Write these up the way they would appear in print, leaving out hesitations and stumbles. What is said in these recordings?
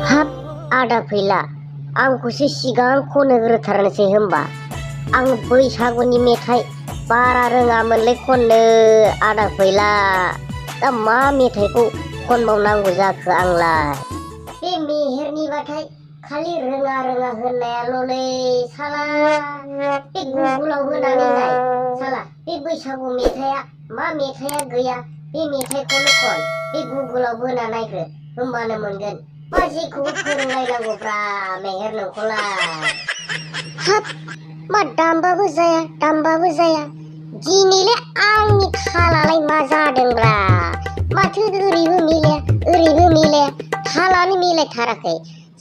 हाब आदा फैला आंखौसो सिगां खनहोग्रोथारनोसै होमबा आं बैसागुनि मेथाइ बारा रोङामोनलै खननो आदा फैला दा मा मेथाइखौ खनबावनांगौ जाखो आंलाय बे मेहेरनिबाथाय खालि रोङा रोङा होननायाल'लै साला बे गुगोलाव होनानै नाय साला बे बैसागु मेथाइया मा मेथाइया गैया बे मेथाइखौनो खन बे गुगोलाव होना नायग्रो होमबानो मोनगोन मा जेखौबो फोरोंलायनांगौब्रा मेहेर नोंखौलाय हाब मा दामबाबो जाया दिनैलाय आंनि थालालाय मा जादोंब्रा माथो ओरैबो मिलाया थालानो मिलायथाराखै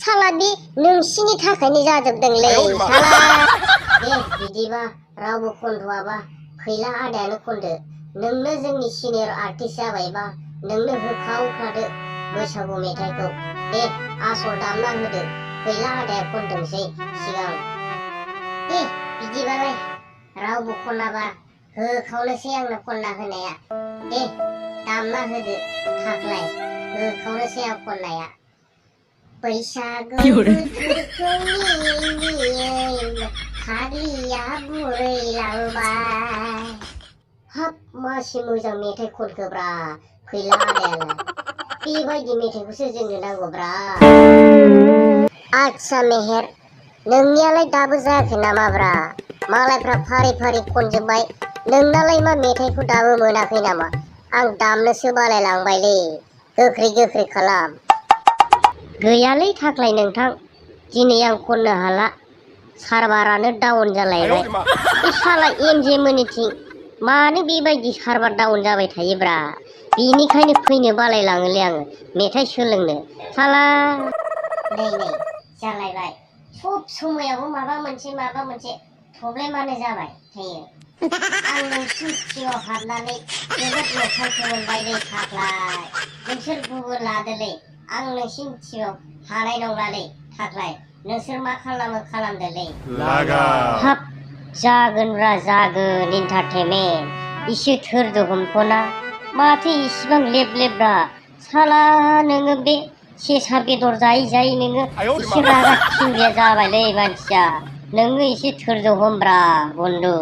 साला बे नोंसिनि थाखायनो जाजोबदोंलै साला दे बिदिबा रावबो खनथ'आबा फैला आदायानो खनदो नोंनो जोंनि सिनियर आर्टिस्ट जाबायबा नोंनो होखादो बैसागु मेथाइखौ दे आसल दामना होदो फैला आदाया खनथोंसै सिगां दे बिदिबालाय रावबो खनाबा होखावनोसै आंनो खनना होनाया दे दामना होदो थाख्लाय होखावनोसै आं खननाया बैसागु बोथोरखौ नेयै फाग्लिया बुरैलांबाय हाब मासि मोजां मेथाइ खनखोब्रा फैला आदायालाय बेबायदि मेथाइखौसो जोंनो नांगौब्रा आदसा मेहेर नोंनियालाय दाबो जायाखै नामाब्रा मालायफ्रा फारि फारि खनजोब्बाय नोंनालाय मा मेथाइखौ दाबो मोनाखै नामा आं दामनोसो बालायलांबायलै गोख्रै खालाम गैयालै थाख्लाय नोंथां दिनै आं खननो हाला सारभारानो डाउन जालायबाय बे साला एनजे मोननिथिं मानो बेबायदि सारभार डाउन जाबाय थायोब्रा बेनिखायनो फैनो बालायलाङोलै आङो मेथाइ सोलोंनो साला नै जालायबाय सब समायावबो माबा मोनसे प्रब्लेमानो जाबाय थायो आं नोंसिनि सिङाव हाबनानै जोबोद न'खान्थि मोनबाय दै थाख्लाय नोंसोर गुबुन लादोलै आं नोंसिनि सिङाव हानाय नंलालै थाख्लाय नोंसोर मा खालामो खालामदोलै हाब जागोनब्रा जागोन इन्टारटेनमेन्ट इसे थोरदो हमथ'ना माथो इसिबां लेबब्रा साला नोङो बे सेसा बेदर जायै नोङो इसे रागा थिंग्रिया जाबायलै मानसिया नोङो इसे थोरदो हमब्रा बन्दु